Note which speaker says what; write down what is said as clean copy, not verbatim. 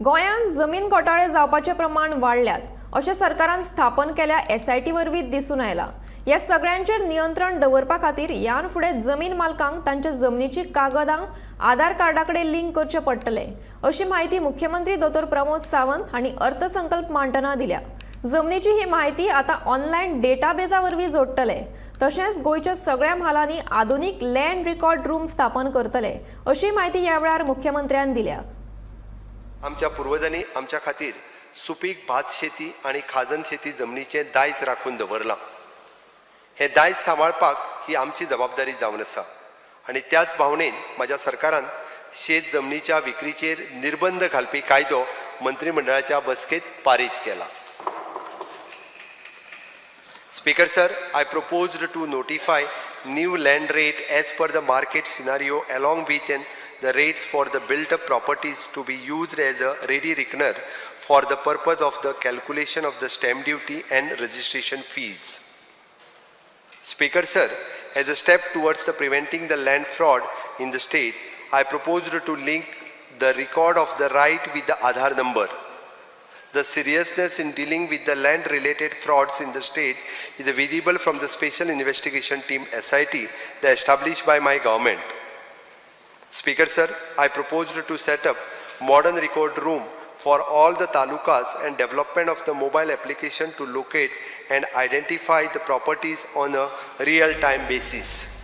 Speaker 1: गोंयांत जमीन घोटाळे जावपाचे प्रमाण वाडल्यात अशें सरकारान स्थापन केल्या एसआयटी वरवीं दिसून आयलां. ह्या सगळ्यांचेर नियंत्रण दवरपा खातीर ह्यान फुडें जमीन मालकांक तांच्या जमनीची कागदां आधार कार्डा कडेन लिंक करचें पडटलें, अशी म्हायती मुख्यमंत्री दोतोर प्रमोद सावंत हांणी अर्थसंकल्प मांडटना दिल्या. जमनीची ही म्हायती आतां ऑनलायन डेटाबेजा वरवीं जोडटले. तशेंच गोंयच्या सगळ्या म्हालांनी आधुनीक लँड रिकॉर्ड रूम स्थापन करतले, अशी म्हायती ह्या वेळार मुख्यमंत्र्यान दिल्या.
Speaker 2: आमच्या पुर्वजांनी आमच्या खातीर सुपीक भात शेती आनी खाजन शेती जमनीचें दायज राखून दवरलां. हें दायज सांबाळपाक ही आमची जबाबदारी जावन आसा आनी त्याच भावनेन म्हाज्या सरकारान शेत जमनीच्या विक्रीचेर निर्बंध घालपी कायदो मंत्रिमंडळाच्या बसकेंत पारीत केला. Speaker sir, I proposed to notify new land rate as per the market scenario along with the rates for the built-up properties to be used as a ready reckoner for the purpose of the calculation of the stamp duty and registration fees. Speaker sir, as a step towards the preventing the land fraud in the state, I proposed to link the record of the right with the Aadhaar number. The seriousness in dealing with the land-related frauds in the state is visible from the Special Investigation Team SIT that established by my government. Speaker sir, I proposed to set up modern record room for all the talukas and development of the mobile application to locate and identify the properties on a real-time basis.